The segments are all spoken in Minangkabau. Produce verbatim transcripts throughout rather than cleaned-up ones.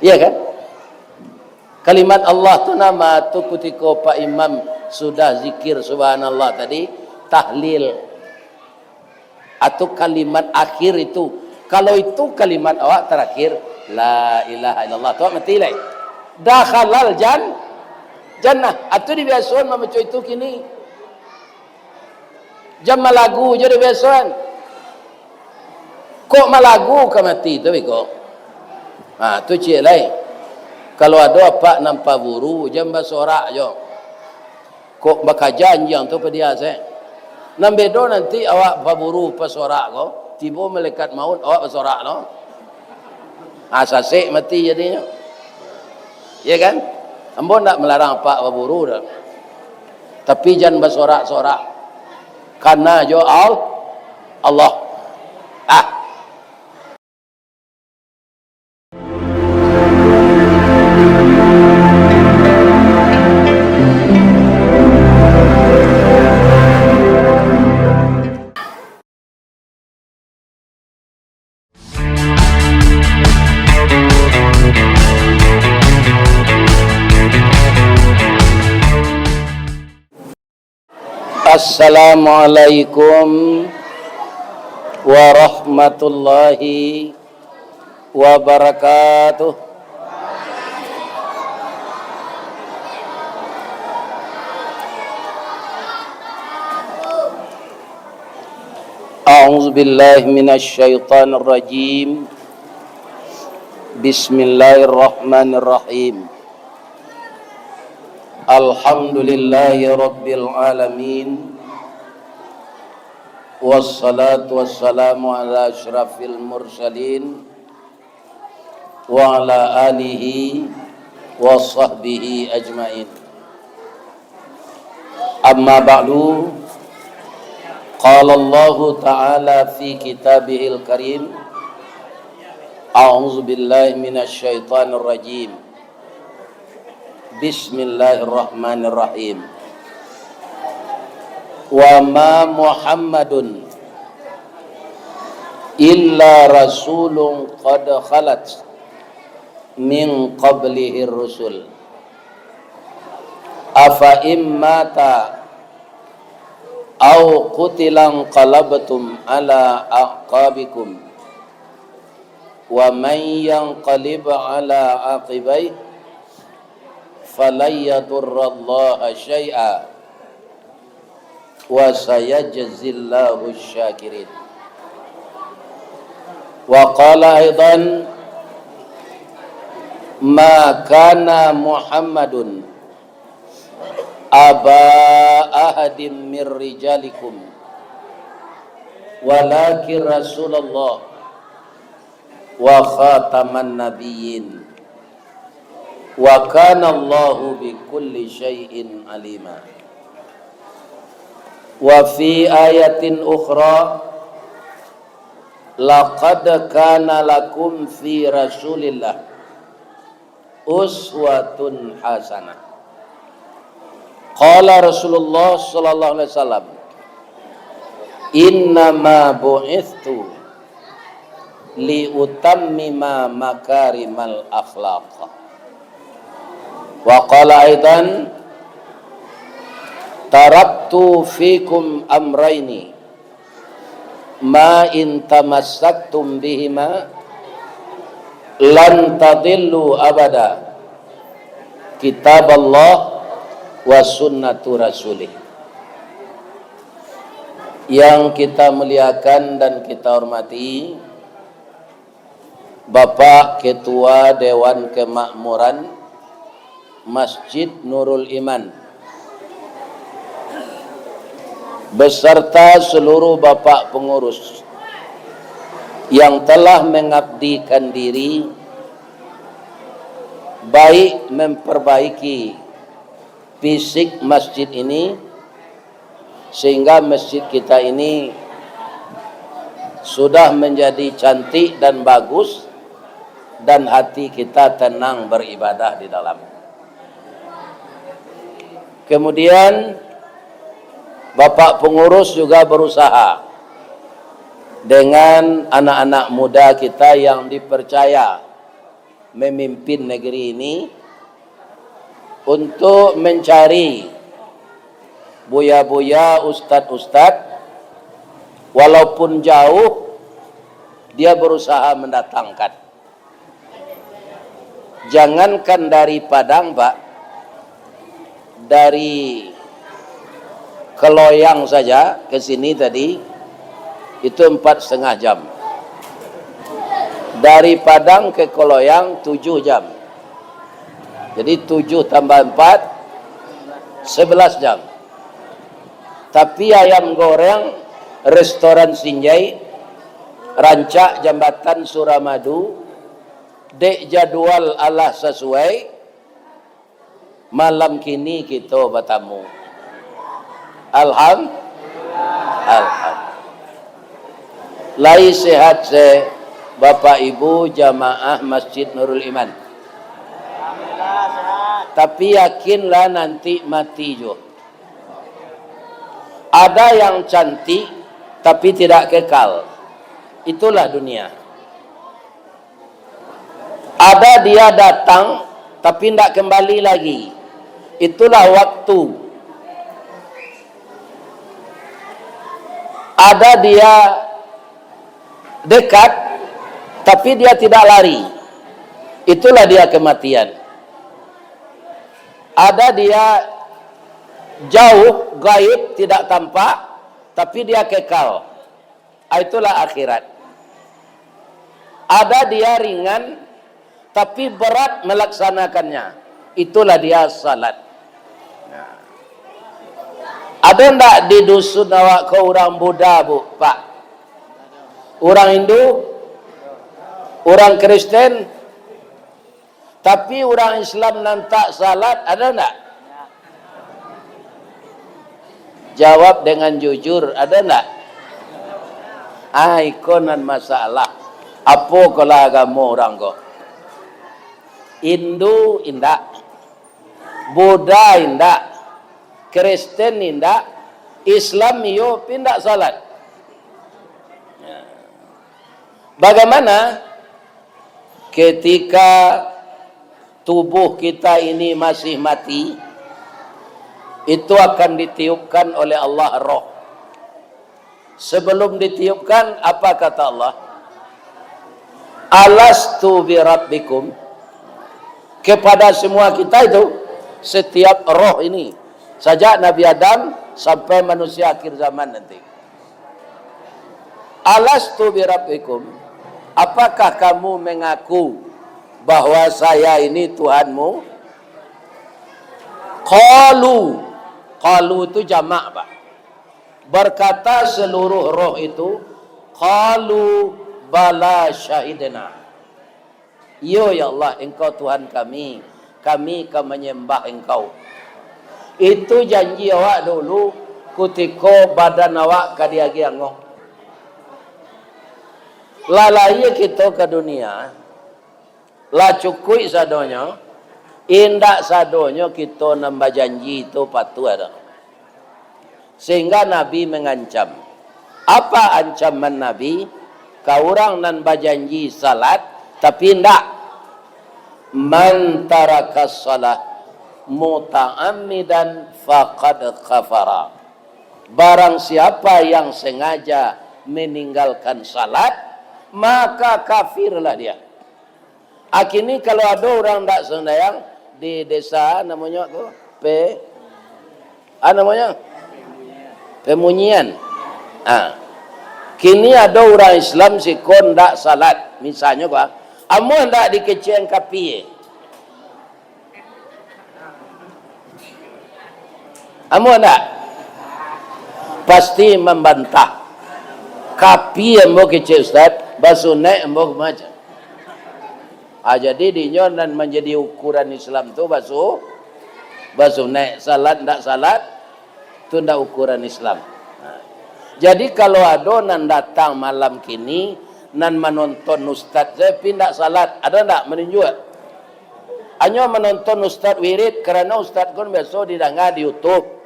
Iya kan? Kalimat Allah tu nama tu kutiko Pak Imam sudah zikir subhanallah tadi, tahlil. Atau kalimat akhir itu. Kalau itu kalimat awak terakhir, la ilaha illallah, tu awak mati lai. Dakhalal jan-, jannah. Atau dibiasoan mamaco itu kini. Jan malagu jo dibiasoan. Kok malagu ka mati tu biko? Ha, tu ciek lai. Kalau ado apak nan paburu, jan basorak jo. Kok bakaja anjiang tu padia se. Nan bedo nanti awak paburu pasorak ko, tibo malaikat maut awak basorak lo. Ha, sasek mati jadinyo. Ya kan? Ambo ndak malarang apak baburu doh. Tapi jan basorak-sorak. Kana jo Al-, Allah. Ah. Assalamualaikum warahmatullahi wabarakatuh. A'udzubillahi minasyaitonirrajim. Bismillahirrahmanirrahim. Alhamdulillahirabbil alamin. Wassalatu wassalamu ala asyrafil mursalin wa ala alihi wa sahbihi ajmain. Amma ba'du, qala Allahu ta'ala fi kitabihil karim, a'udzu billahi minasy syaithanir rajim. Bismillahirrahmanirrahim. Wa ma Muhammadun illa rasulun qad khalat min qablihir rusul. Afa in mata au qutila inqalabtum ala aqabikum, wa man yanqalib ala aqibaihi falan yadurrallaha syai'a, wa sayajzillahu syakirin. Wa qala aidan, ma kana Muhammadun aba ahadim mir rijalikum, walakin Rasulullah wa khataman nabiyyin, wa kana Allahu bi kulli syai'in alima. Wa fi ayatin ukhra, laqad kana lakum fi Rasulillah uswatun hasanah. Qala Rasulullah sallallahu alaihi wasallam, "Innama bu'itstu li utammima makarimal akhlaq." Wa qala aidan, "Taraktu fikum amraini, ma in tamassaktum bihima lan tadillu abada, kitaballah wa sunnatu rasulih." Yang kita muliakan dan kita hormati, Bapak Ketua Dewan Kemakmuran Masjid Nurul Iman, beserta seluruh bapak pengurus yang telah mengabdikan diri, baik memperbaiki fisik masjid ini, sehingga masjid kita ini sudah menjadi cantik dan bagus, dan hati kita tenang beribadah di dalam. Kemudian, Bapak Pengurus juga berusaha dengan anak-anak muda kita yang dipercaya memimpin negeri ini untuk mencari buya-buya, ustad-ustad, walaupun jauh, dia berusaha mendatangkan. Jangankan dari Padang, Pak, dari Keloyang saja ke sini tadi, itu empat setengah jam. Dari Padang ke Keloyang tujuh jam. Jadi tujuh tambah empat, sebelas jam. Tapi ayam goreng restoran Sinjai, rancak Jambatan Suramadu, dek jadwal alah sasuai, malam kini kito batamu. Alham-, Alhamdulillah. Lai sehat se, Bapak Ibu jamaah Masjid Nurul Iman. Tapi yakinlah nanti mati juo. Ada yang cantik, tapi tidak kekal. Itulah dunia. Ada dia datang, tapi ndak kembali lagi. Itulah waktu. Ada dia dekat, tapi dia tidak lari. Itulah dia kematian. Ada dia jauh, gaib, tidak tampak, tapi dia kekal. Ah, itulah akhirat. Ada dia ringan, tapi berat melaksanakannya. Itulah dia salat. Nah. Ada ndak di dusun awak ko urang Buddha, Bu, Pak? Urang Hindu? Urang Kristen? Tapi urang Islam nan tak salat, ada ndak? Jawab dengan jujur, ada ndak? Ah, iko nan masalah. Apo ko lah agamo urang ko? Hindu indak, Buddha indak, Kristen indak, Islam iyo, tapi indak salat. Bagaimana ketika tubuh kita ini masih mati, itu akan ditiupkan oleh Allah roh. Sebelum ditiupkan, apa kata Allah? "Alastu birabbikum?" Kepada semua kita itu, setiap roh ini, sajak Nabi Adam sampai manusia akhir zaman nanti. "Alastu birabbikum?" Apakah kamu mengaku bahwa saya ini Tuhanmu? Qalu. Qalu itu jamak, Pak. Berkata seluruh roh itu, "Qalu bala syahidna." "Iyo, ya Allah, Engkau Tuhan kami, kami ka manyambah Engkau." Itu janji awak dulu, kutiko badan awak ka diagiah angok. Lah lahia kito ka dunia, lah cukuik sadonyo, indak sadonyo kito nan bajanji tu patuah doh. Sehingga Nabi mengancam. Apa ancaman Nabi? Ka urang nan bajanji salat, tapi indak. "Man tarakas shalah muta'ammidan faqad kafara." Barang siapa yang sengaja meninggalkan salat, maka kafirlah dia. Ah, kini kalau ado urang ndak sumbayang di desa, namonyo tu, pe-, ah, namonyo? Pemunyian. Ah. Kini ado urang Islam siko ndak salat, misalnyo, bah, amuah ndak dikecekan kapie? Ambo ndak? Pasti mambantah. Kapie ambo kecek ustaz, basunaik ambo macam. Ah, jadi dinyo nan manjadi ukuran Islam tu basu-, basunaik, salat ndak salat, tu ndak ukuran Islam. Nah. Jadi kalau ado nan datang malam kini, nan manonton ustaz, tapi ndak salat, ado ndak manunjuak? Hanyo manonton ustaz wirid, karano ustaz ko biaso didanga di YouTube.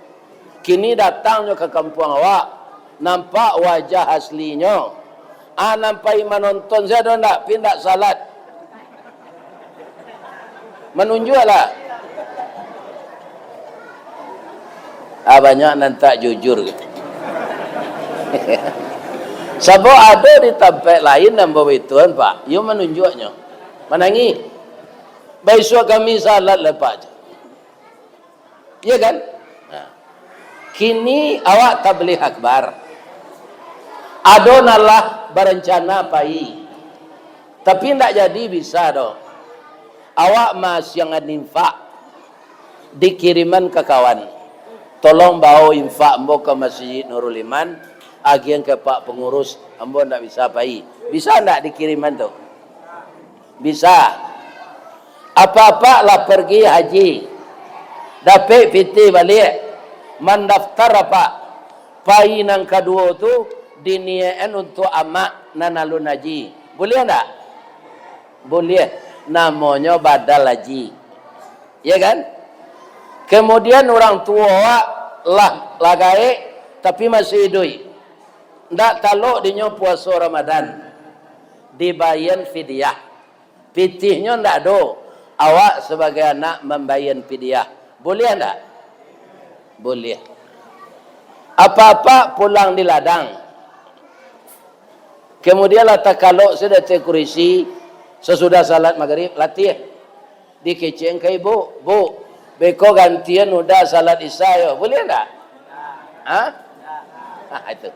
Kini datang nyo ka kampuang awak, nampak wajah aslinyo. Ah, nan pai manonton sajo ndak, tapi ndak salat. Manunjuaklah. Ah, banyak nan tak jujur. Sabab ado di tampek lain nan babituan, Pak. Iyo manunjuaknyo. Manangih. Baisuak kami salat lah, Pak. Iya kan? Nah. Kini awak tabligh akbar. Ado nan lah barancana pai. Tapi ndak jadi bisa doh. Awak masiangan infak, dikiriman ka kawan. "Tolong bao infak ambo ka Masjid Nurul Iman, agian ka Pak Pangurus, ambo ndak bisa pai." Bisa ndak dikiriman tu? Bisa. Apak-apak lah pergi haji, dapek pitih baliak, mandaftar apak, pai nan kaduo tu diniakan untuak amak nan alun haji. Buliah ndak? Buliah. Namonyo badal haji. Ya kan? Kemudian urang tuo awak lah, lah gaek, tapi masih iduik. Ndak talok dinyo puaso Ramadan. Dibayia fidyah. Pitihnyo ndak ado, awak sabagai anak mambayia pidiah. Buliah ndak? Buliah. Apak-apak pulang di ladang. Kemudian lah takalok sudah ateh kurisi, sasudah salat magrib, latiah. Dikecek ka ibu, "Bu, beko gantian udah salat Isya yo." Buliah ndak? Ha? Ah, itu.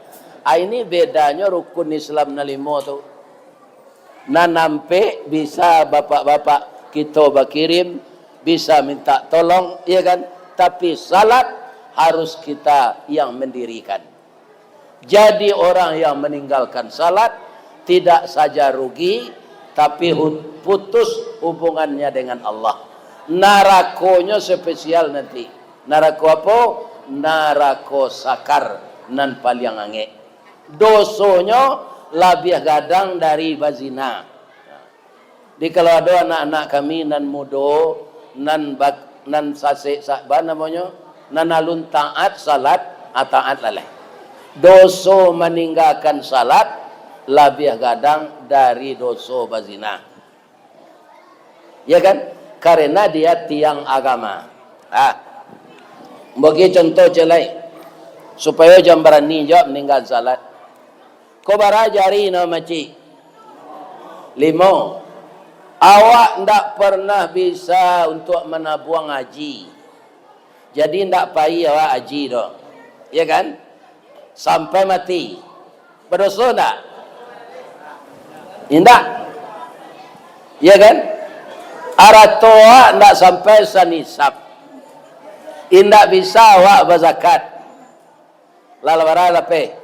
Ah, ini bedanyo rukun Islam nan limo tu. Nan ampek bisa bapak-bapak kito bakirim, bisa minta tolong, iya kan? Tapi salat harus kita yang mendirikan. Jadi orang yang meninggalkan salat tidak saja rugi, tapi hu-, putus hubungannya dengan Allah. Narakonyo spesial nanti. Narako apo? Narako sakar nan paliang angek. Dosonyo labiah gadang dari bazina. Jadi, kalau ado anak-anak kami nan mudo, nan bak-, nan sasek sa-, ba namonyo, nan alun taat salat, ah, taat lah lai. Doso maninggakan salat labiah gadang dari doso bazina. Ya kan? Karena dia tiang agama. Ah. Bagi contoh ciek lai, supayo jan barani juo maninggakan salat. Ko bara jari no macik? Limo. Awak ndak pernah bisa untuak manabuang haji. Jadi ndak pai awak haji doh. Ya kan? Sampai mati. Badoso ndak? Indak. Ya kan? Arato awak ndak sampai sanisab. Indak bisa awak bazakat. Lah, lah bara lapeh?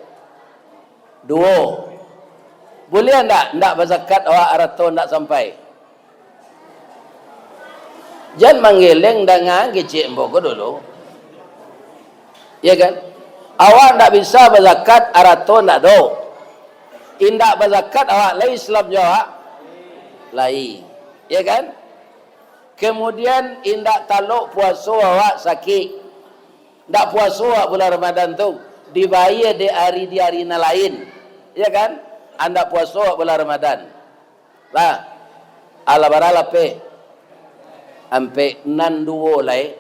Duo. Buliah ndak, ndak bazakat awak arato ndak sampai? Jan manggeleng danga kecek ambo ko dulu. Ya kan? Awak ndak bisa bazakat, arato ndak ado. Indak bazakat awak, lai Islam jo awak? Lai. Ya kan? Kemudian indak talok puaso awak sakik. Ndak puaso awak bulan Ramadan tu, dibayia dek ari di ari nan lain. Ya kan? Andak puaso awak bulan Ramadan. Lah, alah bara lapeh? Ampek. Nan duo lai,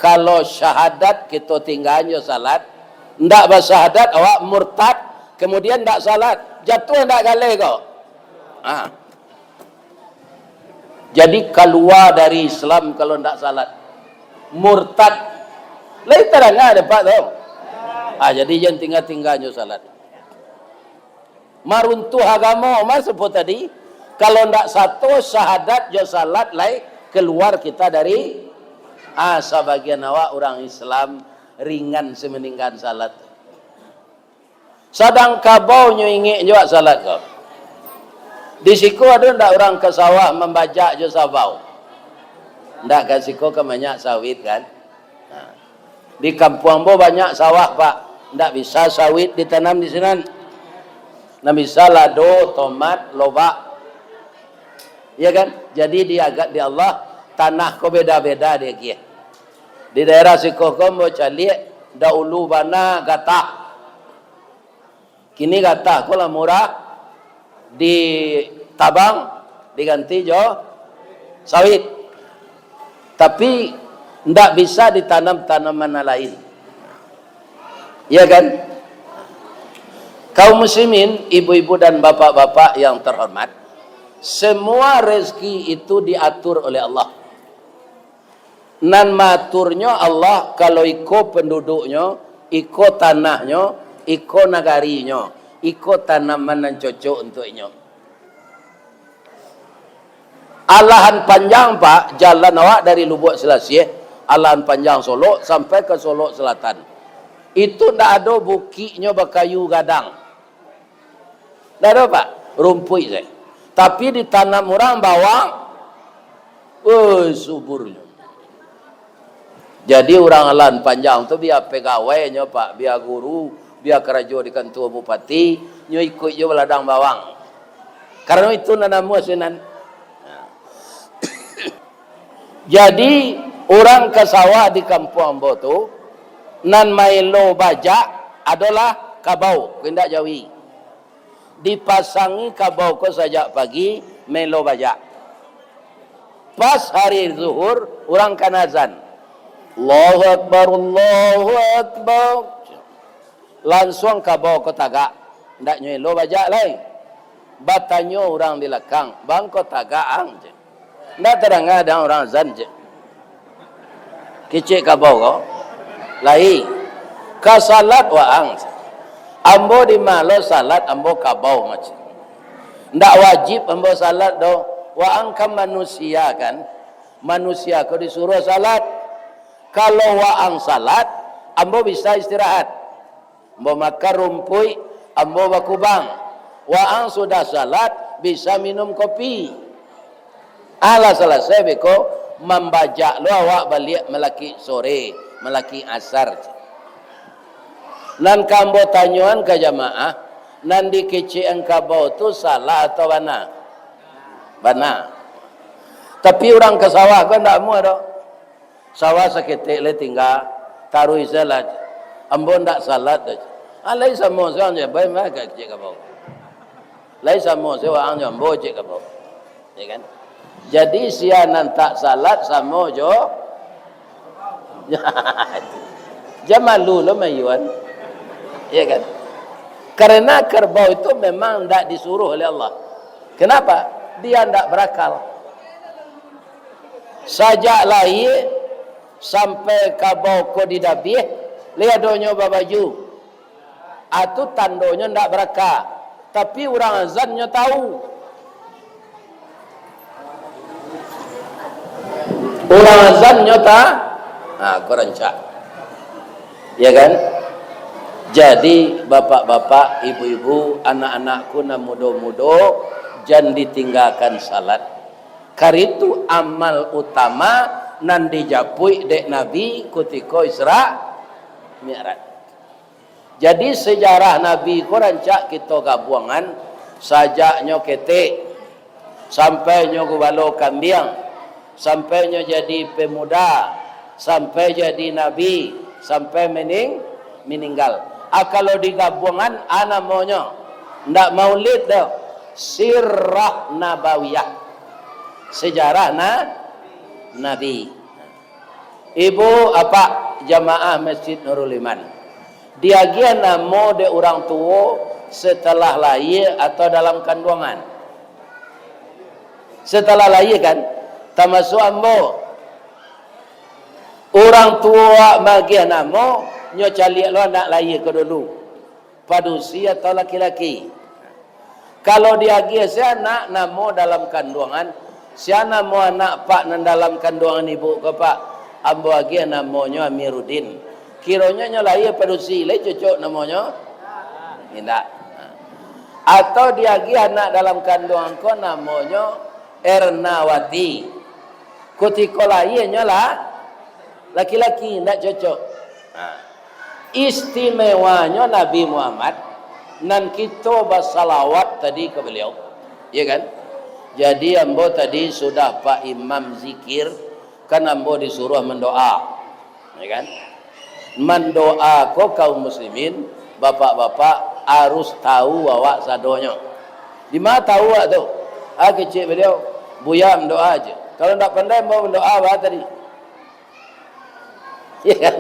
kalau syahadat kito tinggaan jo salat, ndak basyahadat awak murtad, kemudian ndak salat, jatuah ndak galeh ko? Ha. Jadi, kalua dari Islam kalau ndak salat. Murtad. Lai tadanga dek Apak tu? Ah, jadi jan tingga-tingga nyo salat. Maruntuah agamo, mah sapo tadi? Kalau ndak sato syahadat jo salat, lai kalua kita dari, ah, sabagian awak urang Islam ringan samaninggaan salat. Sadang kabau nyo ingek juo salat ko. Di siko ado ndak urang ka sawah mambajak jo sabau? Ndak, ka siko kan banyak sawit kan? Nah. Di kampuang ambo banyak sawah, Pak. Ndak bisa sawit ditanam di sinan. Nan bisa lado, tomat, lobak. Ya kan? Jadi di agat di Allah, tanah ko beda-beda diagiah. Di daerah siko ko ambo caliak, daulu bana gatah. Kini gatah ko lah murah, ditabang, diganti jo sawit. Tapi ndak bisa ditanam tanaman nan lain. Ya kan? Kaum muslimin, ibu-ibu dan bapak-bapak yang terhormat, semua rezeki itu diatur oleh Allah. Nan maaturnyo Allah, kalau iko penduduknyo, iko tanahnyo, iko nagarinyo, iko tanaman nan cocok untuak inyo. Alahan panjang, Pak, jalan awak dari Lubuak Selasiah, alahan panjang Solok sampai ka Solok Selatan. Itu ndak ado bukiknyo bakayu gadang. Ndak ado, Pak, rumpuik sajo. Tapi ditanam urang bawang, woi, suburnyo. Jadi urang alahan panjang tu bia pegawainyo, Pak, bia guru, bia karajo di kantua bupati, nyo ikuik jo baladang bawang. Karano itu nan namo sinan. Jadi, urang ka sawah di kampuang ambo tu, nan maelo bajak adolah kabau, ko indak jawi. Dipasangi kabau ko sajak pagi, maelo bajak. Pas hari zuhur, urang kan azan. Allahu Akbar, Allahu Akbar. Lansuang kabau ko tagak. Ndak nyo elo bajak lai. Batanyo urang di lakang, "Bang, ko tagak ang?" cek. Ndak tadanga dek ang urang azan, cek. Kecek kabau ko. Lai. Ka salat waang, cek. Ambo di ma lo salat, ambo kabau, cek. Ndak wajib ambo salat doh. Waang kan manusia, kan? Manusia ko disuruah salat. Kalau waang salat, ambo bisa istirahat. Ambo makan rumpuik, ambo bakubang. Waang sudah salat, bisa minum kopi. Alah salasai beko, mambajak lo awak baliak malakik sore, malakik asar. Nan ka ambo tanyoan ka jamaah, nan dikecekan kabau tu salah atau bana? Bana. Tapi urang ka sawah ko ndak amuah doh. Sawah saketek lai tingga, taruih salat. Ambo ndak salat doh. Ah, lai samo sajo, bai mah ka cek kabau. Lai samo sajo waang jo ambo cek kabau. Ya kan? Jadi, sia nan tak salat samo jo, jan malu lo mayuan. Ya kan? Karena kerbau itu memang ndak disuruh oleh Allah. Kenapa? Dia ndak berakal. Sajak lahia sampai kabau ko didabiah, lai adonyo babaju. Ah, tu tandonyo ndak baraka. Tapi urang azannyo tahu. Urang azannyo ta-, ha, ko rancak. Ya kan? Jadi, bapak-bapak, ibu-ibu, anak-anakku nan mudo-mudo, jan ditinggakan salat. Karitu amal utama nan dijapuik dek Nabi kutiko Isra Mi'raj. Jadi, sejarah Nabi ko rancak kito gabuangan, sajaknyo ketek, sampai nyo gubalo kambiang, sampai nyo jadi pemuda, sampai jadi nabi, sampai mening-, meninggal. Ah, kalau digabuangan, ah, namonyo, ndak maulid doh, sirah nabawiyah, sejarah na-, Nabi. Ibu, apak, jamaah Masjid Nurul Iman, diagiah namo dek urang tuo setelah lahia atau dalam kanduangan? Setelah lahia, kan? Tamasuak ambo. Urang tuo maagiah namo, nyo caliak lo anak lahia ko dulu. Padusi atau laki-laki. Kalau diagiah sia anak namo dalam kanduangan, sia namo anak pak nan dalam kanduangan ibu ko, Pak? Ambo agiah namonyo Amiruddin. Kironyo nyo lahia padusi, lai cocok namonyo? Indak. Atau diagiah anak dalam kanduangan ko namonyo Ernawati. Kutiko lahia nyo lah laki-laki, ndak cocok. Nah, istimewanyo Nabi Muhammad, nan kito basalawat tadi ka baliau, ya kan? Jadi, ambo tadi sudah Pak Imam zikir, kan ambo disuruah mandoa, ya kan? Mandoa ko, kaum muslimin, bapak-bapak, harus tahu awak sadonyo. Di ma tahu awak tu? Ah, kecek baliau, "Buya mandoa aja." Kalau ndak pandai ambo mandoa, baa tadi? Ya kan?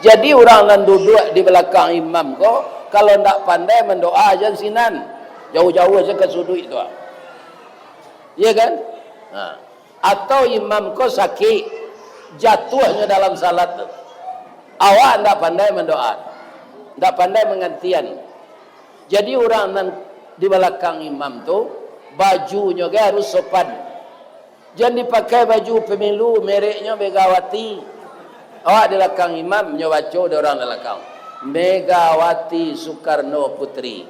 Jadi, urang nan duduak di balakang imam ko, kalau ndak pandai mandoa, jan sinan. Jauah-jauah se ka suduik tu. Ya kan? Ha. Atau imam ko sakik, jatuahnyo dalam salat tu. Awak ndak pandai mandoa. Ndak pandai mangantian. Jadi, urang nan di balakang imam tu, bajunyo ge harus sopan. Jan dipakai baju pemilu, mereknyo Megawati. Awak di balakang imam, nyo baco dek urang di balakang, "Megawati Soekarno Putri."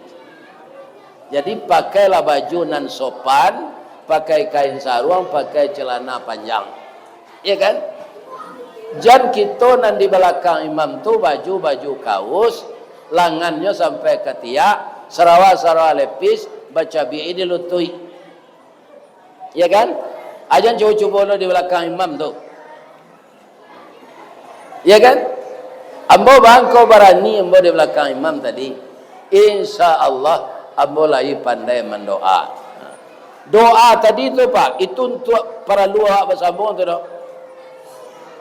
Jadi, pakailah baju nan sopan, pakai kain saruang, pakai celana panjang. Ya kan? Jan kito nan di balakang imam tu baju-baju kaus, langannyo sampai ka tiak, sarawa-sarawa lepis, bacabik di lutuik. Ya kan? Ajan cubo-cubo lo di balakang imam tu. Ya kan? Ambo bangko barani ambo di balakang imam tadi. Insya Allah, ambo lai pandai mandoa. Doa tadi tu, Pak, itu untuak paralu awak basamo tu, doh.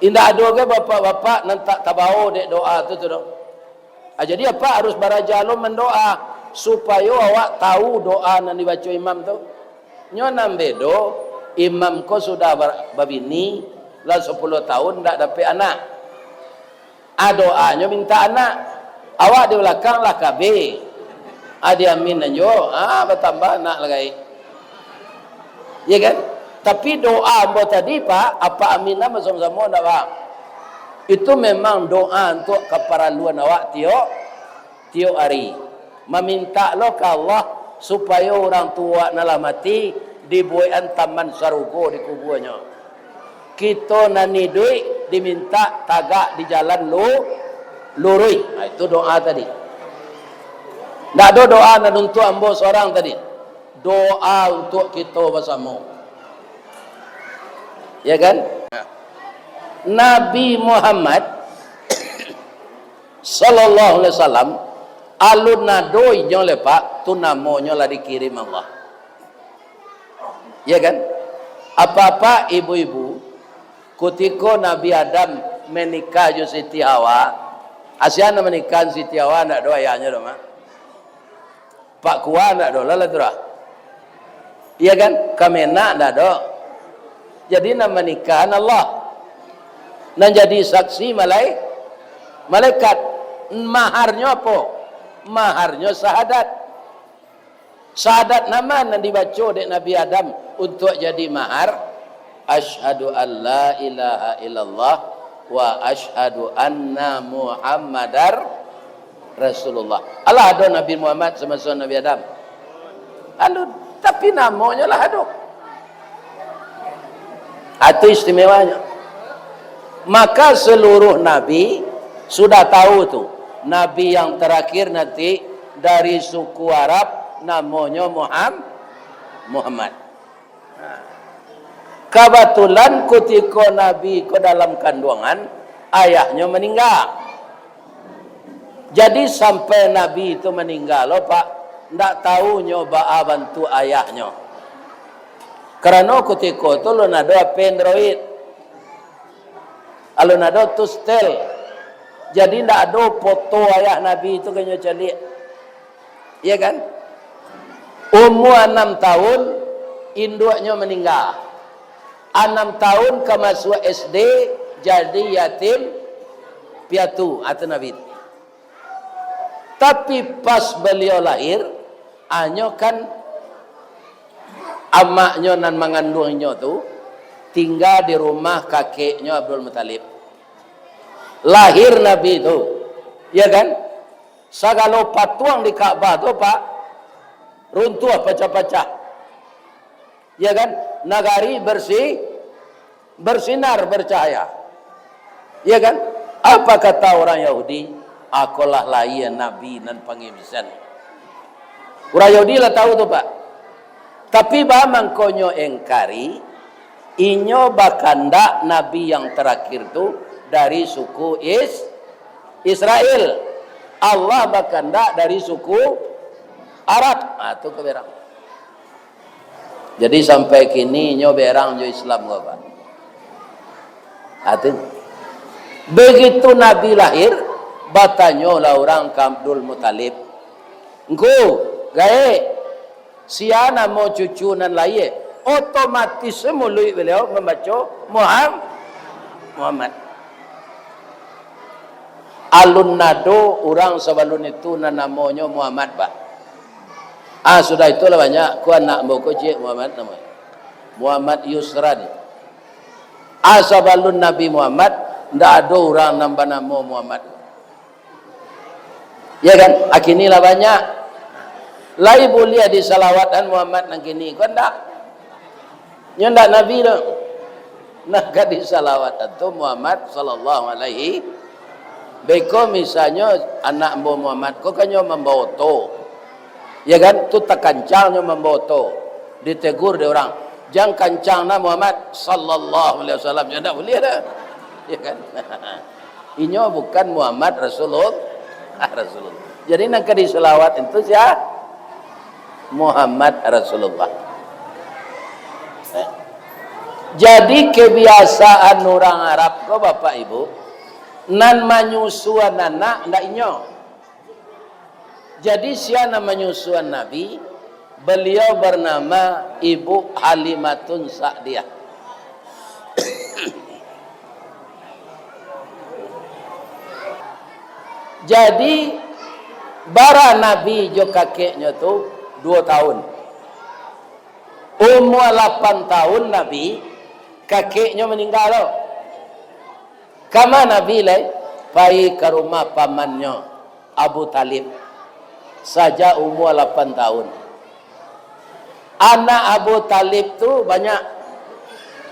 Indak ado ge bapak-bapak nan tak tabao dek doa tu, tu, doh. Ah, jadi, apak harus baraja lo mandoa, supayo awak tahu doa nan dibaco imam tu. Nyo nan bedo, imam ko sudah bar-, babini, lah sapuluah tahun ndak dapek anak. Ah, doanyo minta anak. Awak di balakang lah kabe. Ah, diamin ajo, ah, batambah anak lai. Ya kan? Tapi doa ambo tadi, Pak, apak amin lah basamo-samo, ndak, Pak? Itu memang doa untuak kaparaluan awak tiok, tiok ari. Mamintak lo ka Allah, supayo urang tuo nan lah mati, dibuekan taman sarugo di kubuanyo. Kito nan iduik dimintak tagak di jalan lu-, luruih. Nah, itu doa tadi. Ndak ado doa nan untuak ambo sorang tadi. Doa untuak kito basamo. Ya kan? Nabi Muhammad sallallahu alaihi wasallam, alun ado inyo lai, Pak, tu namonyo lah dikirim Allah. Ya kan? Apak-apak, ibu-ibu, kutiko Nabi Adam manikah jo Siti Hawa, a sia nan manikah Siti Hawa, ndak ado ayahnyo doh, Mak. Pak Kua ndak ado lah, lah tu lah. Iya kan? Kamenag ndak ado. Jadi, nan manikahan Allah. Nan jadi saksi malai-, malaikat. Maharnyo apo? Maharnyo sahadat. Sahadat nan ma nan dibaco dek Nabi Adam untuak jadi mahar? Asyhadu an la ilaha illallah wa asyhadu anna Muhammadar Rasulullah. Alah ado Nabi Muhammad samaso Nabi Adam? Alun, tapi namonyo lah ado. Itu istimewanyo. Maka seluruh nabi sudah tahu tu, nabi yang terakhir nanti dari suku Arab, namonyo Muham-, Muhammad. Nah, kabatulan kutiko Nabi ko dalam kanduangan, ayahnyo maningga. Jadi, sampai Nabi tu maningga lo, Pak, ndak tahu nyo baa bantuak ayahnyo. Karano kutiko tu alun ado H P Android. Alun ado tu setel. Jadi, ndak ado foto ayah Nabi tu ka nyo caliak. Iya kan? Umua anam tahun, induaknyo maningga. Anam tahun ka masuak S D, jadi yatim piatu, atu Nabi tu. Tapi pas baliau lahir, anyo kan amaknyo nan manganduang inyo tu tingga di rumah kakeknyo Abdul Muttalib. Lahir Nabi tu, ya kan? Sagalo patuang di Ka'bah tu, Pak, runtuah pacah-pacah. Ya kan? Nagari bersih, bersinar, bercahaya. Ya kan? Apa kata orang Yahudi? Akolah lahia nabi nan pangibsan. Urang Yahudi lah tahu tu, Pak. Tapi baa mangko nyo engkari, inyo bakandak nabi yang terakhir tu dari suku Is-, Israel. Allah bakandak dari suku Arab. Ah, tu ka berang. Jadi, sampai kini nyo berang jo Islam ko, Pak. Ati. Begitu Nabi lahir, batanyolah urang ka Abdul Muthalib, "Ngku, gaek, sia namo cucu nan lahia?" Otomatis muluik baliau mambaco Muham-, Muhammad. Alun ado urang sabalun itu nan namonyo Muhammad, Pak. Ah, sudah itu lah banyak, ko anak ambo ko ciek Muhammad namonyo. Muhammad Yusran. Ah, sabalun Nabi Muhammad, ndak ado urang nan banamo Muhammad. Ya kan? Ah, kini lah banyak. Lai buliah disalawatan Muhammad nan kini ko ndak? Nyo ndak Nabi doh. Nan ka disalawatan tu Muhammad sallallahu alaihi. Beko misalnyo anak ambo Muhammad ko kan nyo mambawa oto. Ya kan? Tu takancang nyo mambawa oto. Ditegur dek urang, "Jan kancang nah Muhammad sallallahu alaihi wasallam." Nyo ndak buliah doh. Ya kan? Inyo bukan Muhammad Rasulullah. Rasulullah. Jadi nan ka disalawat itu sia? Muhammad Rasulullah. Jadi kebiasaan urang Arab ko, Bapak Ibu, nan manyusuan anak ndak inyo. Jadi sia nan manyusuan Nabi, beliau bernama Ibu Halimatun Sa'diyah. Jadi, bara Nabi jo kakeknyo tu duo tahun. Umua lapan tahun Nabi, kakeknyo maningga tu. Kama Nabi lai? Pai ka rumah pamannyo, Abu Thalib. Sajak umua lapan tahun. Anak Abu Thalib tu banyak.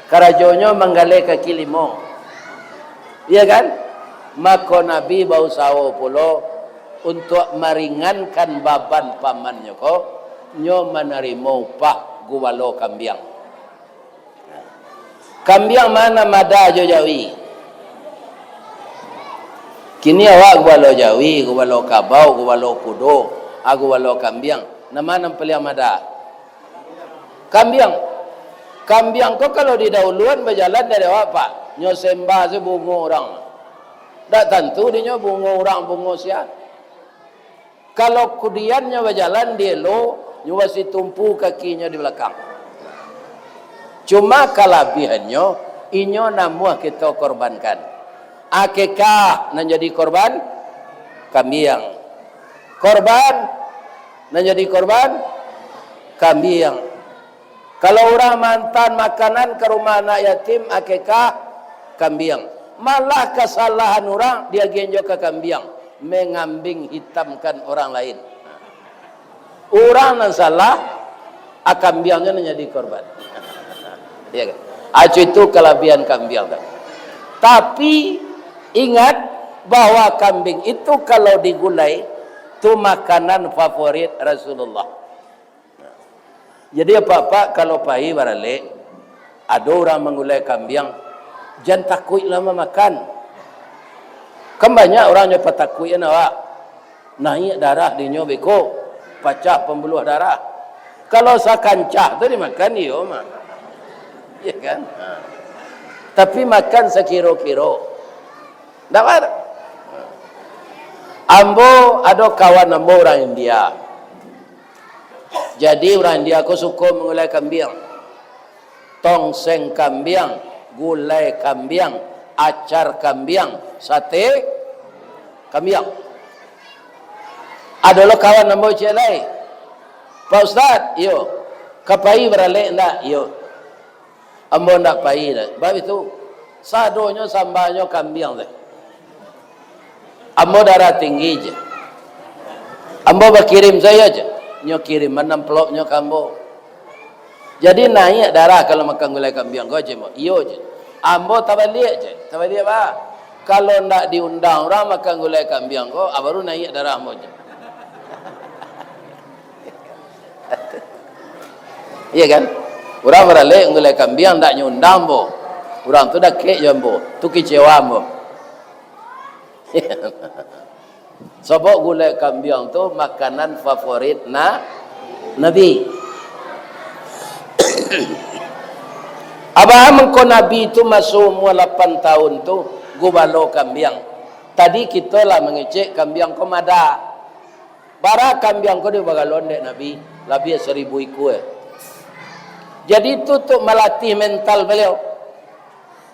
Karajonyo manggaleh kaki limo. Iya kan? Mako Nabi bausaho pulo untuak maringankan baban pamannyo ko, nyo manarimo upah gubalo kambiang. Kambiang ma nan mada jo jawi? Kini awak gubalo jawi, gubalo kabau, gubalo kudo, ah, gubalo kambiang. Nan ma nan paliang mada? Kambiang. Kambiang ko kalau di dauluan bajalan dari awak, Pak, nyo sembah se bungo urang. Dak tantu dinyo bungo urang, bungo sia. Kalau kudiannyo bajalan, dielo, nyo basitumpu kakinyo di balakang. Cuma kalabiahannyo, inyo namuah kito korbankan. Akikah nan jadi korban? Kambiang. Korban nan jadi korban? Kambiang. Kalau urang maantaan makanan ka rumah anak yatim, akikah, kambiang. Malah kasalahan urang diagiah jo ka kambiang, mangambing hitamkan orang lain. Urang nan salah, a, kambiangnyo nan jadi korban. Ya kan? Acu itu kalabiahan kambiang tu. Tapi, ingat bahwa kambing itu kalau digulai, tu makanan favorit Rasulullah. Jadi, apak-apak kalau pai baralek, ado urang manggulai kambiang, jan takuiklah mamakan. Kan banyak urang nyo patakuikan awak, naiak darah dinyo beko, pacah pambuluah darah. Kalau sakancah tu dimakan, iyo mah. Iya kan? Ha. Tapi makan sakiro-kiro. Ndak apo. Ambo ado kawan ambo urang India. Jadi, urang India ko suko manggulai kambiang. Tongseng kambiang, gulai kambiang, acar kambiang, sate kambiang. Ado lo kawan ambo ciek lai, "Pak Ustaz," "Iyo." "Ka pai baralek ndak?" "Iyo." "Ambo ndak pai doh." Bab itu, sadonyo sambanyo kambiang tu. Ambo darah tinggi je. Ambo bakirim sajo je. Nyo kiriman amplopnyo ka ambo. Jadi naiak darah kalau makan gulai kambiang ko je, ambo. Iyo je. Ambo tabaliak je. Tabaliak ba. Kalau ndak diundang urang makan gulai kambiang ko, ah, baru naiak darah ambo je. Iya kan? Urang baralek gulai kambiang ndak nyo undang ambo. Urang tu dakek jo ambo. Tu kecewa ambo. Sabab gulai kambiang tu makanan favorit na-, Nabi. Abraham engko Nabi tu maso umua lapan tahun tu, Gubalo kambiang. Tadi kito lah mangecek kambiang ko mada. Bara kambiang ko dibagalon dek Nabi, labiah saribu ikua. Jadi, itu tu malatih mental baliau.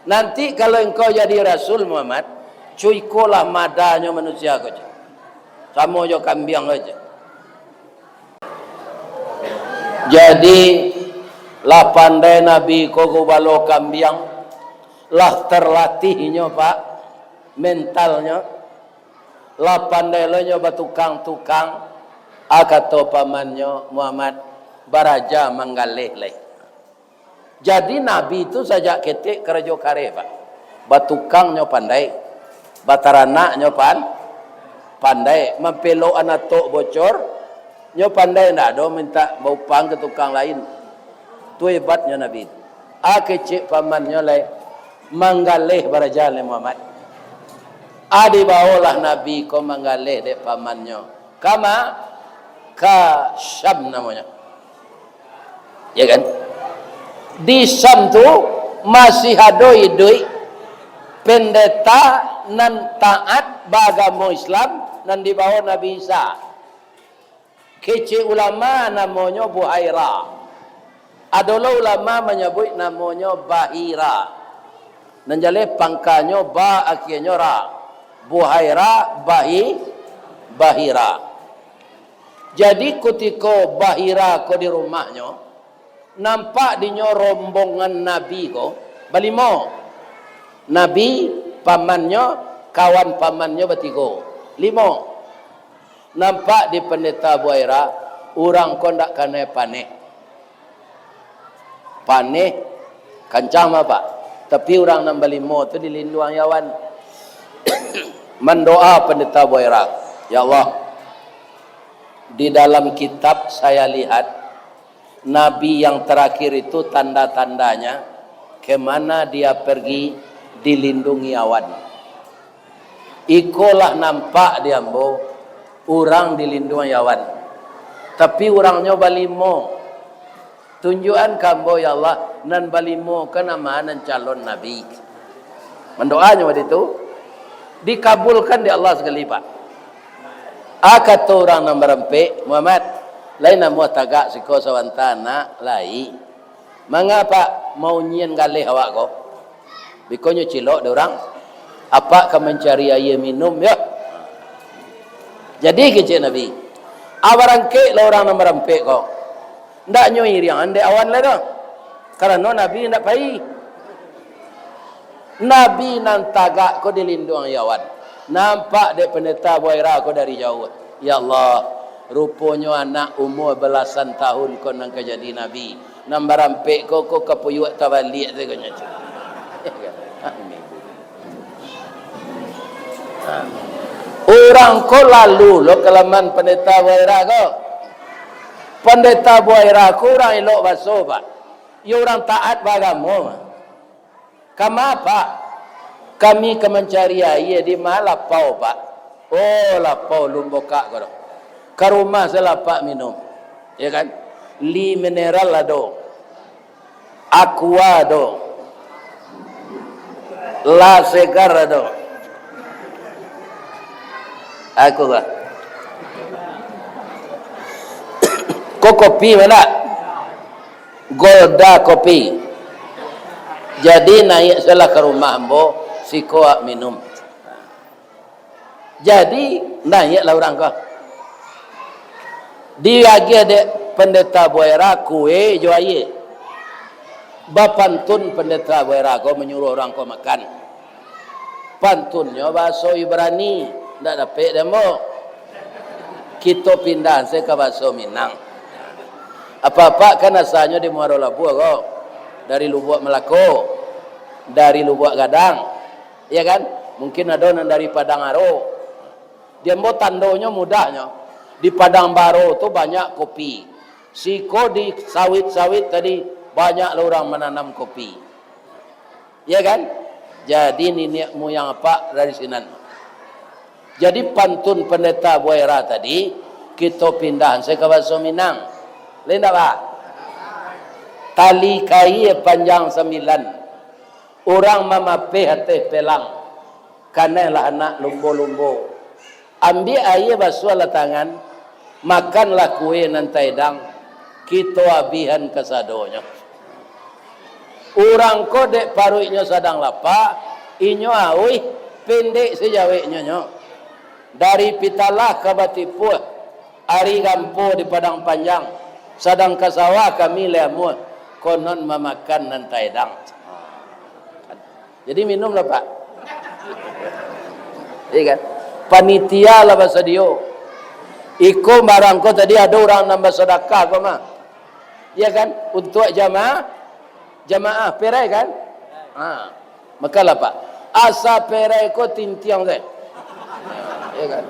Nanti kalau engkau jadi Rasul Muhammad, co ikolah madanyo manusia ko, co. Samo jo kambiang ko, co. Jadi, lah pandai Nabi ko gubalo kambiang, lah terlatihnyo, Pak, mentalnyo, lah pandai lo nyo batukang-tukang, a kato pamannyo, "Muhammad, baraja manggaleh lai." Jadi, Nabi tu sajak ketek karajo kareh, Pak. Batukangnyo pandai, bataranaknyo pan-, pandai, mampelok anatok bocor, nyo pandai, ndak ado mintak baupang ka tukang lain. Tu hebatnyo Nabi tu. A kecek pamannyo lai, manggaleh baraja lai Muhammad. A dibawolah Nabi ko manggaleh dek pamannyo. Kama, ka Syam namonyo. Ya kan? Di Syam tu masih ado iduik pendeta nan taat baagamo Islam nan dibawo Nabi Isa. Kecek ulama namonyo Buhaira. Ado lo ulama manyabuik namonyo Bahira. Nan jaleh pangkanyo ba, akianyo ra. Buhaira, Bahi-, Bahira. Jadi, kutiko Bahira ko di rumahnyo, nampak dinyo rombongan Nabi ko balimo. Nabi, pamannyo, kawan pamannyo batigo. Limo. Nampak di Pandeta Buhaira, urang ko ndak kanai paneh. Paneh, kancang mah, Pak. Tapi urang nan balimo tu dilinduangi awan. Mandoa Pandeta Buhaira, "Ya Allah, di dalam kitab saya lihat, Nabi yang terakhir itu tanda-tandanya, kemana dia pergi, dilindungi awan. Ikolah nampak di ambo, urang dilindungi awan. Tapi urangnyo balimo. Tunjuakan ka ambo, ya Allah, nan balimo ko nan ma nan calon nabi." Mandoanyo wakatu tu, dikabulkan dek Allah sakali, Pak. A kato urang nan barampek, "Muhammad, lai namuah tagak siko sabanta nak?" "Lai." "Manga, Pak, maunyian galeh awak ko?" "Beko nyo cilok dek urang. Apak ka mancari aia minum, yo." Jadi kecek Nabi, "A barangkek lah urang nan barampek ko. Ndak nyo iriangan dek awan lai doh. Karano Nabi ndak pai." Nabi nan tagak ko dilinduangi awan. Nampak dek Pandeta Buhaira ko dari jauah. "Ya Allah, ruponyo anak umua balasan tahun ko nan ka jadi nabi. Nan barampek ko, ko kapuyuak tabaliak sajo nyo." Urang ko lalu lo kalaman Pandeta Buhaira ko. Pandeta Buhaira ko urang elok baso, Pak. Iyo urang taat baagamo. "Kama, Pak?" "Kami ka mancari aia." "Di ma lapau, Pak?" "Oh, lapau Lumbokak ko doh. Ka rumah sajolah Apak minum. Ya kan? Li mineral ado. Aqua ado. La Segar ado." Aku lah. "Ko kopi ma?" "Golda kopi." "Jadi, naiak sajolah ka rumah ambo, siko awak minum." Jadi, naiaklah urang ko. Diagiah dek Pandeta Buhaira kue jo aia. Bapantun Pandeta Buhaira ko manyuruah urang ko makan. Pantunnyo bahaso Ibrani, ndak dapek dek ambo. Kito pindah se ka bahaso Minang. Apak-apak kan asalnyo di Muaro Labuah ko, dari Lubuak Malako, dari Lubuak Gadang, ya kan? Mungkin ado nan dari Padang Aro. Di ambo tandonyo mudahnyo, di Padang Baro tu banyak kopi. Siko di sawit-sawit tadi banyak lo urang mananam kopi. Ya kan? Jadi niniak muyang apak dari sinan. Jadi pantun Pandeta Buhaira tadi, kito pindah se ka bahaso Minang. Lai ndak, Pak? Tali kaia panjang sambilan, urang mamapeh ateh pelang. Kanailah anak lumbo-lumbo. Ambiak aia, basuahlah tangan, makanlah kue nan taedang, kito abihan kasadonyo. Urang ko dek paruiknyo sadang lapa, inyo auih, pendek sajaweknyo nyo. Dari Pitalah ka Batipuah, ari gampo di Padang Panjang, sadang ka sawah kami lai amuah, konon mamakan nan taedang. Jadi minumlah, Pak. Iya kan? Panitia lah basadio. Iko barang ko tadi ado urang nan basadakah ko mah. Iya kan? Untuak jamaah, jamaah perai kan? Ha. Makalah, Pak. Asa perai ko tintiang sajo. Iya kan?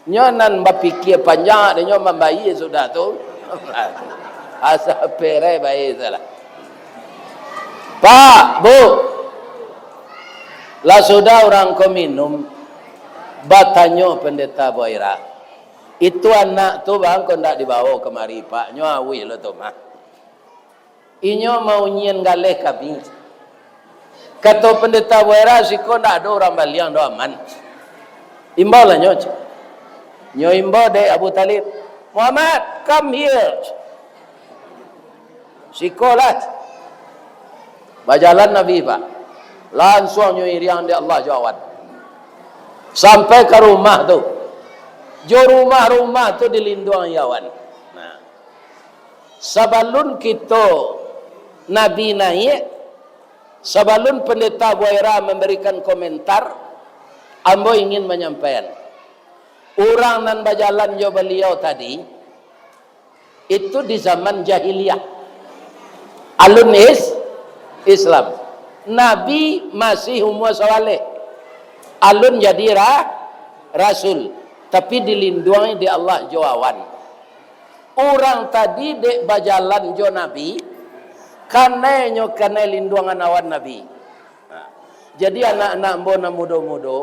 Nyo nan bapikia panjang, dek nyo mambayia sudah tu. Asa perai bae salah. Pak, Bu, lah sudah urang ko minum, batanyo Pendeta Boira, "Itu anak tu, Bang, kok ndak dibawo kamari, Pak? Nyo auih lo tu mah." Inyo maunyian galeh kami. Kato Pendeta Boira, "Siko ndak ado urang baliang doh, aman. Imbaulah nyo," cek. Nyo imbau dek Abu Talib, "Muhammad, come here." "Sikolah." Bajalan Nabi, Pak. Lansuang nyo iriang dek Allah jo awan. Sampai ka rumah tu. Jo rumah-rumah tu dilinduang awan. Nah. Sabalun kito, Nabi naiak, sabalun Pendeta Buaira mambarikan komentar, ambo ingin manyampaian, urang nan bajalan jo baliau tadi, itu di zaman jahiliah. Alun is-, Islam. Nabi masih umua sawaleh. Alun jadi ra-, rasul. Tapi dilinduangi dek Allah jo awan. Urang tadi dek bajalan jo Nabi, kanai nyo kanai linduangan awan Nabi. Nah, jadi anak-anak ambo nan mudo-mudo,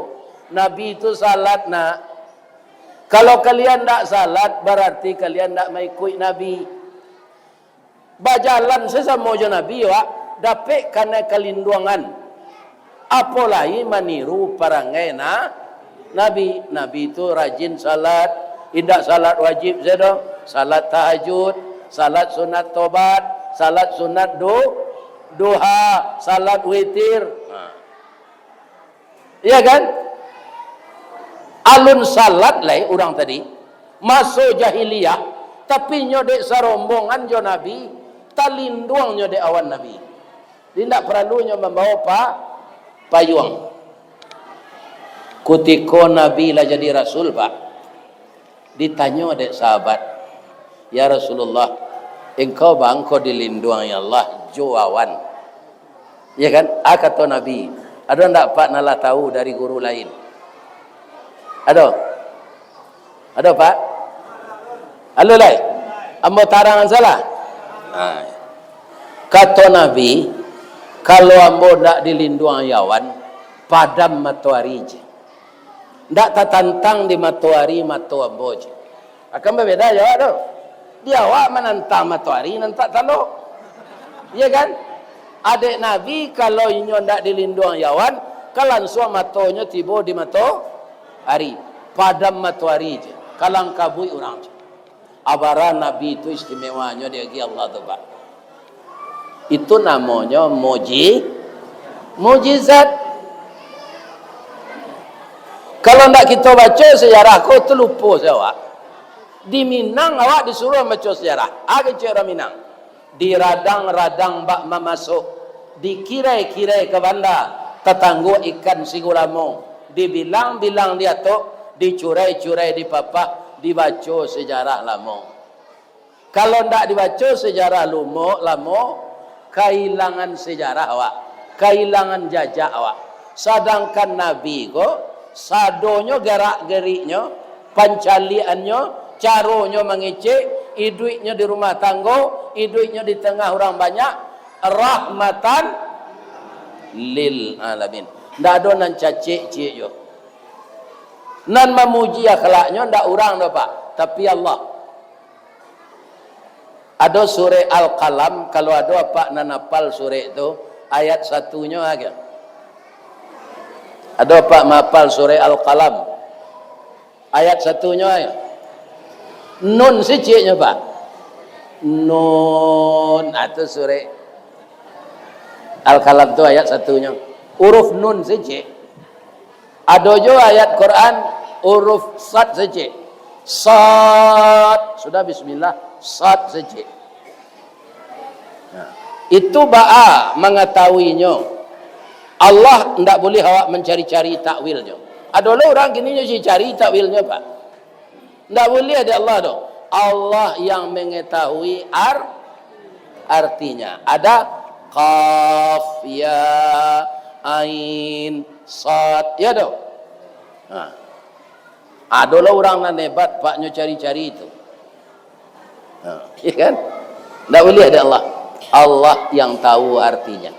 Nabi tu salat, nak. Kalau kalian ndak salat, bararti kalian ndak maikuik Nabi. Bajalan sasamo jo Nabi, wak, dapek kanai kalinduangan. Apo lai maniru parangai na-, Nabi. Nabi tu rajin salat, indak salat wajib sajo, salat tahajud, salat sunat tobat, salat sunat du-, duha, salat witir. Nah. Iya kan? Alun salat lai urang tadi, maso jahiliah, tapi nyo dek sarombongan jo Nabi, talinduang nyo dek awan Nabi. Jadi, indak paralu nyo mambawa pa-, payuang. Kutiko Nabi lah jadi rasul, Pak, ditanyo dek sahabat, "Ya Rasulullah, engkau bangko dilinduangi Allah jo awan." Ya kan? Ah, kato Nabi, "Ado ndak, Pak, nan lah tahu dari guru lain?" Ado? Ado, Pak? Alo lai? Ambo tarangan salah? Nah. Kato Nabi, "Kalau ambo ndak dilinduang awan, padam matoari je. Ndak tatantang di matoari mato ambo je." Akan babeda jo awak tu. Di awak manantang matoari nan tak talok. Iya kan? Adek Nabi, kalau inyo ndak dilinduang awan, ka lansuang matonyo tibo di matoari. Padam matoari je. Kalang kabuik urang je. Abara Nabi tu istimewanyo diagiah Allah tu, Pak. Itu namonyo muji-, mujizat. Kalau ndak kito baco sejarah ko, tu lupo se awak. Di Minang awak disuruah baco sejarah. Ah, kecek urang Minang. Di radang-radang bak mamasok, di kirai-kirai ka banda, tatangguak ikan sigulamo, dibilang-bilang diatok, dicurai-curai dipapah, dibaco sejarah lamo. Kalau ndak dibaco sejarah lumo, lamo, kailangan sejarah awak, kailangan jajak awak. Sadangkan Nabi ko, sadonyo garak-geriknyo, pancaliakannyo, caronyo mangecek, iduiknyo di rumah tanggo, iduiknyo di tangah urang banyak, rahmatan lil alamin. Ndak ado nan cacek ciek jo. Nan mamuji akhlaknyo ndak urang doh, Pak, tapi Allah. Ado surek Al-Qalam, kalau ado apak nan apal surek tu, ayat satunyo aja. Ado, Pak, mahapal surah Al-Qalam? Ayat satunyo, ai. Nun saciknyo, Pak. Nun, ah, tu surah Al-Qalam tu ayat satunyo. Huruf nun sacik. Ado jo ayat Quran, huruf sad sacik. Sad. Sudah bismillah, sad sacik. Nah, itu baa mangatahuinyo. Allah ndak buliah awak mancari-cari takwilnyo. Ado lo urang kini nyo cari takwilnyo, Pak. Ndak buliah dek Allah doh. Allah yang mengetahui ar-, artinya. Ada qaf, ya, ain, sad, ya doh. Nah. Ado lo urang nan hebat, Pak, nyo cari-cari itu. Nah, iya kan? Ndak buliah dek Allah. Allah yang tahu artinya.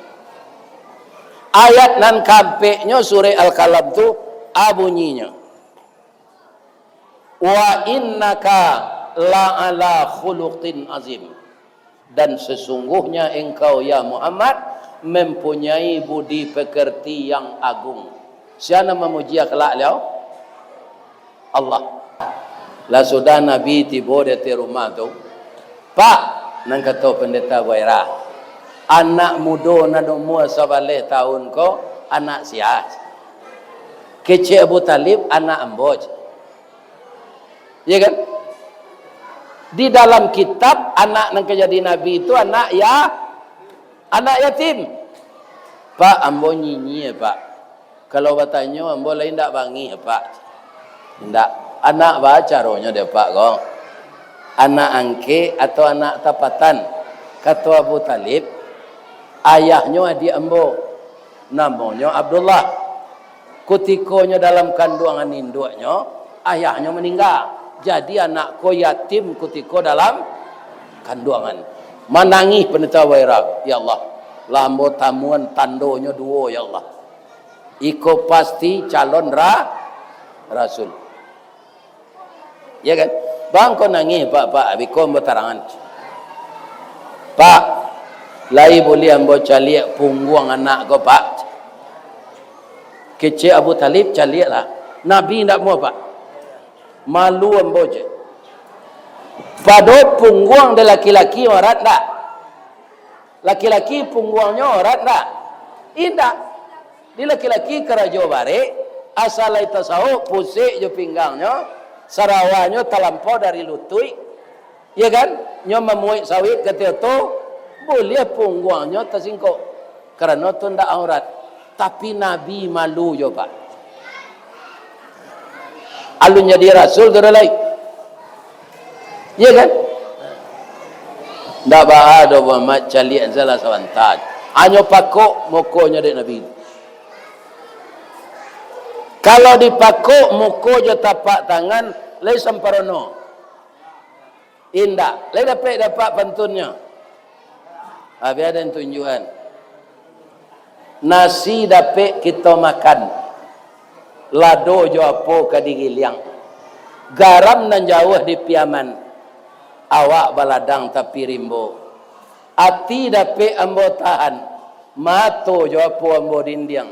Ayat nan kaampeknyo surah Al-Qalam tu, a bunyinyo, "Wa innaka la ala khuluqin azim." Dan sesungguhnya engkau, ya Muhammad, mempunyai budi pekerti yang agung. Sia nan mamuji akhlak liau? Allah. Lah sudah Nabi tibo di ateh rumah tu, "Pak," nan kato Pendeta Buaira, "anak mudo nan umua sabaleh tahun ko anak sia?" Kecek Abu Talib, "Anak ambo." Iya kan? Di dalam kitab, anak nan ka jadi nabi tu anak ya-, anak yatim. "Pak, ambo nyinyia, Pak. Kalau batanyo, ambo lai indak bangih, Pak." "Indak. Anak baa caronyo dek Pak ko? Anak angkek atau anak tapatan?" Kato Abu Talib, "Ayahnyo adiak ambo, namonyo Abdullah. Kutikonyo dalam kanduangan induaknyo, ayahnyo maningga. Jadi, anak ko yatim kutiko dalam kanduangan." Manangih Pendeta Buaira, "Ya Allah, lah ambo tamuan tandonyo duo, ya Allah. Iko pasti calon ra-, rasul." Ya kan? "Baa ko nangih, Pak, Pak, biko ambo tarangan." "Pak, lai buliah ambo caliak pungguang anak ko, Pak?" Kecek Abu Talib, "Caliaklah." "Nabi indak amuah, Pak. Malu ambo," cek. Pado pungguang di laki-laki aurat ndak? Laki-laki pungguangnyo aurat ndak? Indak. Di laki-laki karajo barek, asa lai tasawok, pusek jo pinggangnyo, sarawanyo talampau dari lutuik, ya kan? Nyo mamuik sawit ka oto, buliah pungguangnyo tasingkok. Karano tu ndak aurat. Tapi Nabi malu jo, Pak. Alun jadi rasul tu dah lai. Iya kan? Ndak baa doh Muhammad caliak salah sabanta. Hanyo pakok mukonyo dek Nabi. Kalau dipakok muko jo tapak tangan, lai samparono. Indak. Lai dapek-dapek pantunnyo. Habis ado tunjuakan. Nasi dapek kito makan, lado jo apo ka digiliang. Garam nan jauah di Piaman, awak baladang tapi rimbo. Ati dapek ambo tahan, mato jo apo ambo dindiang.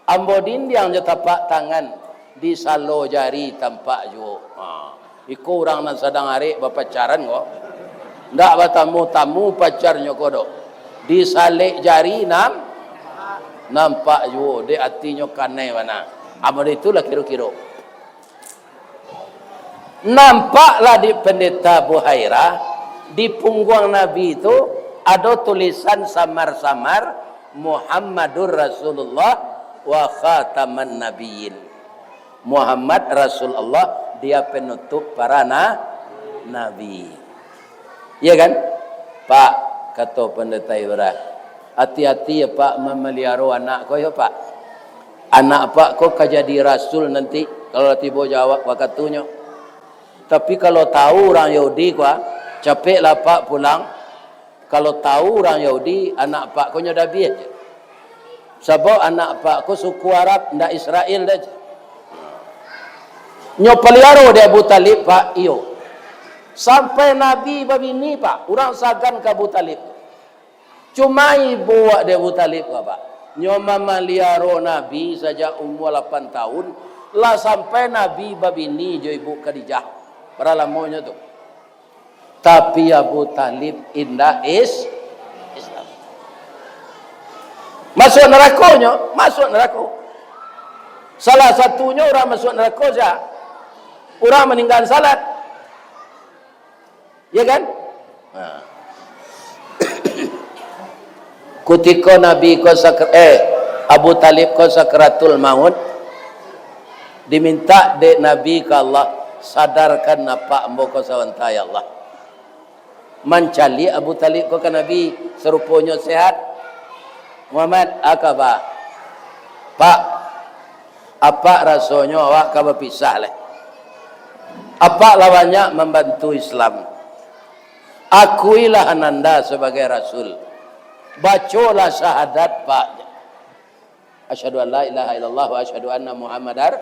Ambo dindiang jo tapak tangan, di salo jari tampak juo. Ha, iko urang nan sadang arek bapacaran ko. Ndak batamu-tamu pacarnyo ko doh. Di salek jari nam-, nampak juo, dek atinyo kanai bana. Amun itu lah kiro-kiro. Nampaklah di Pendeta Buhairah, di pungguang Nabi tu ado tulisan samar-samar, "Muhammadur Rasulullah wa khataman nabiyyin." Muhammad Rasul Allah, dia penutup para na-, nabi. Iya kan? "Pak," kato Pandeta Ibrah, "ati-ati ya, Pak, mamaliaro anak ko yo, Pak. Anak Apak ko ka jadi rasul nanti, kalau lah tibo jawab wakatunyo. Tapi kalau tahu urang Yahudi ko, ah, capeklah Apak pulang. Kalau tahu urang Yahudi, anak Apak ko nyo dabiah je. Sabab anak Apak ko suku Arab, ndak Israel dah je." Nyo paliaro dek Abu Talib, Pak, iyo. Sampai Nabi babini, Pak, urang sagan ka Abu Talib. Cuma ibo wak dek Abu Talib ko, Pak. Nyo mamaliaro Nabi sajak umua lapan tahun, lah sampai Nabi babini jo ibu Khadijah. Bara lamonyo tu. Tapi Abu Thalib indak is-, Islam. Masuak narakonyo, masuak narako. Salah satunyo urang masuak narako sia? Urang maninggalan salat. Ya kan? Nah. Kutiko Nabi ko sakra-, eh, Abu Thalib ko sakratul maut, dimintak dek Nabi ka Allah, "Sadarkan apak ambo ko sabanta, ya Allah." Mancaliak Abu Thalib ko ka Nabi, saruponyo sehat. "Muhammad, a kaba?" "Pak, apak rasonyo awak ka bapisah lai. Apak lah banyak mambantu Islam. Akuilah ananda sabagai rasul. Bacolah syahadat, Pak." "Asyhadu an la ilaha illallah wa asyhadu anna Muhammadar."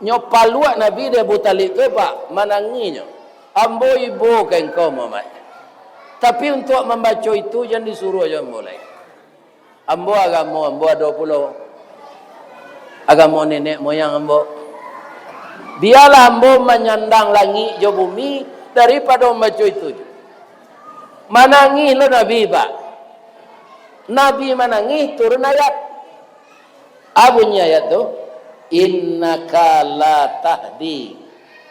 Nyo paluak Nabi dek Abu Thalib tu, Pak, manangihnyo. "Ambo ibo ka engkau, Muhammad. Tapi untuak mambaco itu, jan disuruah jo ambo lai. Ambo agamo ambo ado pulo. Agamo nenek moyang ambo. Bialah ambo manyandang langik jo bumi daripado mambaco itu." Manangih lo Nabi, Pak. Nabi manangih, turun ayat. A bunyi ayat tu? "Innaka la tahdi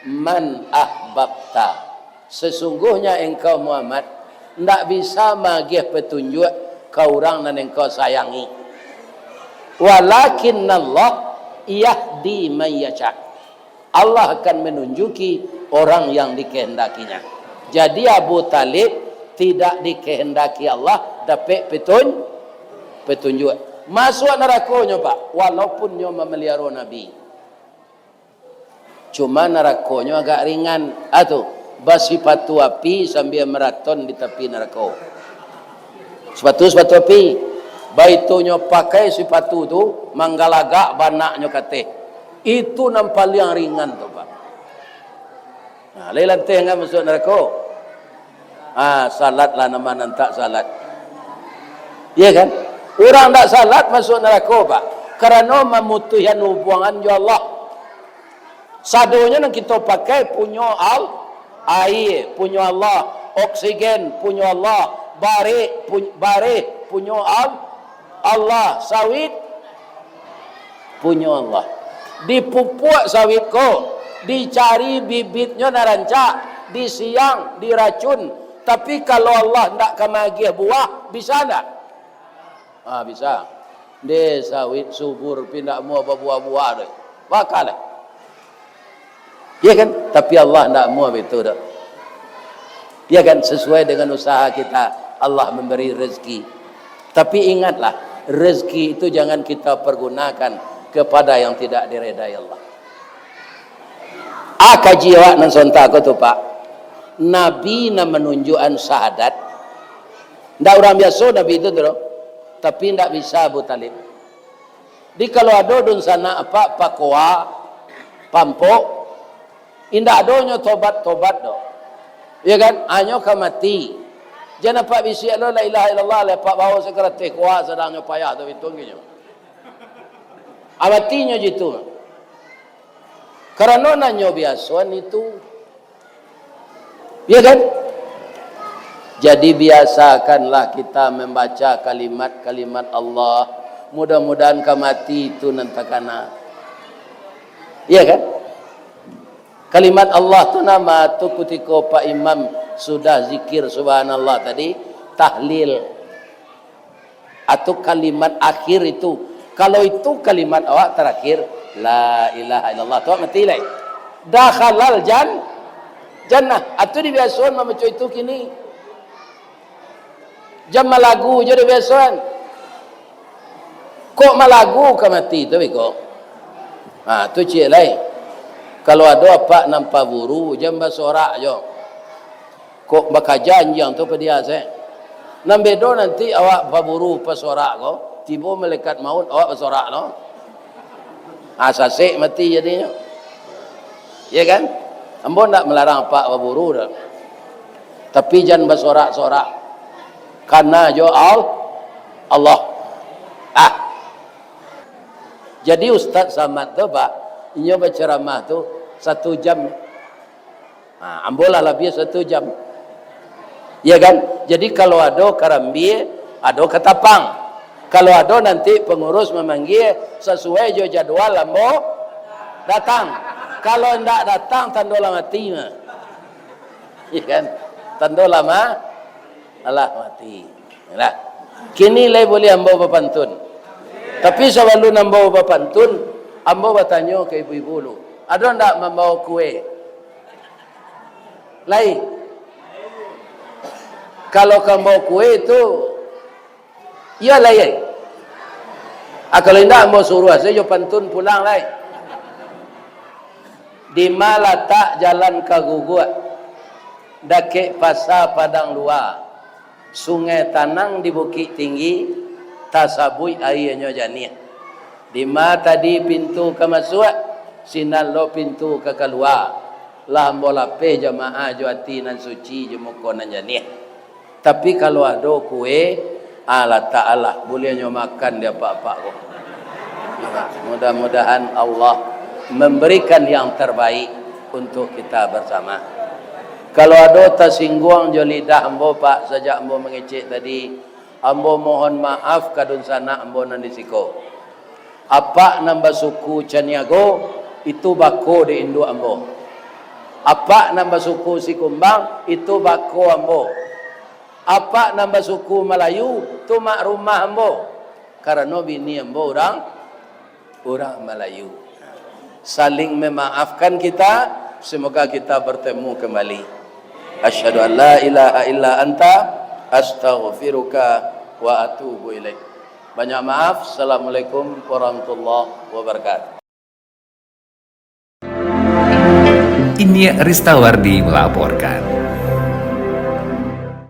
man ahbabta." Sesungguhnya engkau, Muhammad, ndak bisa maagiah petunjuk ka urang nan engkau sayangi. "Walakinnallah yahdi man yasha." Allah akan menunjuki orang yang dikehendaki-Nya. Jadi, Abu Thalib tidak dikehendaki Allah dapek petun-, petunjuk. Masuak narakonyo, Pak, walaupun nyo mamaliaro Nabi. Cuma narakonyo agak ringan. Ah, tu, basipatu api sambia maraton di tapi narako. Sipatu, sipatu api. Baitu nyo pakai sipatu tu, manggalagak banaknyo kateh. Itu nan paliang ringan tu, Pak. Nah, lai lanteh kan masuak narako? Ah, salatlah nama nan tak salat. Iya kan? Urang tak salat masuak narako, Pak. Karano mamutuihan hubungan jo Allah. Sadonyo nan kito pakai punyo Al-, aia, punyo Allah, oksigen, punyo Allah, bareh, pu-, bareh, punyo Al-, Allah, sawit, punyo Allah. Dipupuak sawit ko, dicari bibitnyo nan rancak, disiang, diracun. Tapi kalau Allah ndak ka magiah buah, bisa ndak? Ah, bisa. Ndeh, sawit subur pi ndak amuah babuah-buah doh. Baka lah. Iya kan? Tapi Allah ndak amuah baitu doh. Iya kan? Sesuai dengan usaha kita, Allah memberi rezeki. Tapi ingatlah, rezeki itu jangan kita pergunakan kepada yang tidak diredai Allah. Ah, kaji awak nan sontak ko tu, Pak. Nabi nan manunjuakan syahadat. Ndak urang biaso Nabi tu, tu doh. Tapi ndak bisa Abu Thalib. Di kalau ado dunsanak apak pakoa, pampok, indak ado nyo tobat-tobat doh. Iya kan? Hanyo ka mati. Jan apak bisiak lo la ilaha illallah, lai apak bao sakarateh koa sadang nyo payah tu bitung nyo. Ah, matinyo jitu. Karano nan nyo biasoan itu. Ya kan? Jadi, biasakanlah kita membaca kalimat-kalimat Allah. Mudah-mudahan ka mati itu nan takana. Ya kan? Kalimat Allah tu nama tu kutiko Pak Imam sudah zikir subhanallah tadi, tahlil. Atau kalimat akhir itu. Kalau itu kalimat awak terakhir, "La ilaha illallah," tu awak mati lai. Dakhalal jan-, jannah. Atau dibiasoan mamaco itu kini. Jan malagu jo dibiasoan. Kok malagu ka mati tu biko? Ha, tu ciek lai. Kalau ado apak nan paburu, jan basorak jo. Kok bakaja anjiang tu padiah se. Nan bedo nanti awak paburu pasorak ko, tibo malaikat maut awak basorak lo. Ah, sasek mati jadinyo. Ya kan? Ambo ndak malarang apak paburu doh. Tapi jan basorak-sorak. Kana jo Al-, Allah. Ah, Jadi Ustaz Samad tu, Pak, inyo bacaramah tu satu jam. Ha, ambo lah labiah satu jam. Ya kan? Jadi kalau ado karambia, ado katapang. Kalau ado nanti pangurus mamanggia, sasuai jo jadwal ambo datang. Kalau indak datang, tando lah mati mah. Ya kan? Tando lah ma-, alah mati. Nah, kini lai buliah ambo bapantun. Tapi sabalun ambo bapantun, ambo batanyo ka ibu-ibu lu, ado ndak mambawa kue? Lai. Kalau ka mambawa kue tu, iyo lai, ai. Ah, kalau indak, ambo suruah sajo pantun pulang lai. Dima latak jalan ka Guguak, dakek pasa Padang Lua, sungai tanang di Bukik Tinggi, tasabuik aianyo janiah. Dima tadi pintu ka masuak, sinan lo pintu ka kalua. Lah ambo lapeh jamaah jo ati nan suci, jo muko nan janiah. Tapi kalau ado kue, ah, latak alah, buliahnyo makan di apak-apak ko. Mudah-mudahan Allah memberikan yang terbaik untuk kita bersama. Kalau ado tasingguang jo lidah ambo, Pak, sajak ambo mangecek tadi, ambo mohon maaf ka dunsanak ambo nan di siko. Apak nan basuku Caniago, itu bako dek induak ambo. Apak nan basuku Sikumbang, itu bako ambo. Apak nan basuku Malayu, tu mak rumah ambo. Karano bini ambo urang, urang Malayu. Saling memaafkan kita, semoga kita bertemu kembali. Asyhadu an la ilaha illa anta, astaghfiruka wa atubu ilaik. Banyak maaf. Assalamualaikum warahmatullahi wabarakatuh. Iniak Ristawardi melaporkan.